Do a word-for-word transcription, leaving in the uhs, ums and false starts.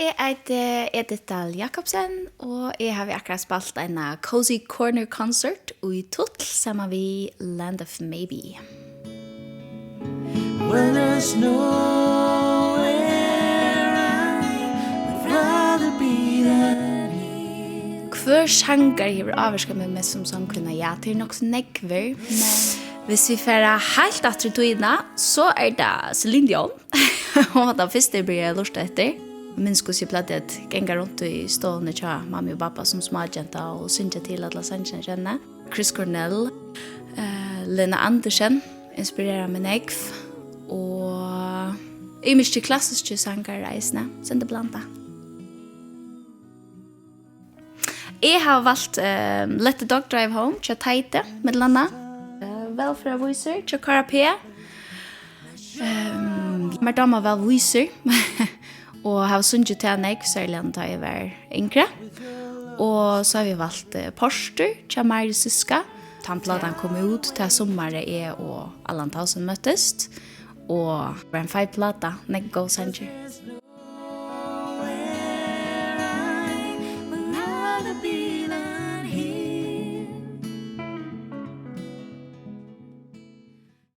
Eg eiti Edith Dahl Jacobsen, og eg havi akkurát spælt eina Cozy Corner Concert í Tutl saman við Land of Maybe. Well, there's nowhere I would rather be than here. Hvør sangari hevur ávirkað meg mest sum sangkvinna? Ja, tað er nokk so nógvir, men hvis vit fara heilt aftur í tíðina, so er tað Celine Dion. Hon var tann fyrsta, eg byrjaði at lurta eftir. Minnist, hvussu eg plagdi at ganga runt í stovuni hjá mammu og babba sum smágenta og syngja til allar sangirnar hjá henni. Chris Cornell, eh, Lena Andersen inspirerar meg nógv, og ymiskir klassiskir sangarar eisini, so tað er blandað. Eg havi valt, eh, Let the Dog Drive Home hjá Teiti, millum annað. Eh, Vælferðarvísur hjá Kára P. Ehm, mær dámar væl vísur, og hava sungið tað nógv, serliga tá eg var yngri. Og so havi eg valt, eh, Portur hjá Marius Ziska. Tann platan kom út tað summarið eg og Allan Tausen møttust, og var ein feit plata, nógv góð sangir.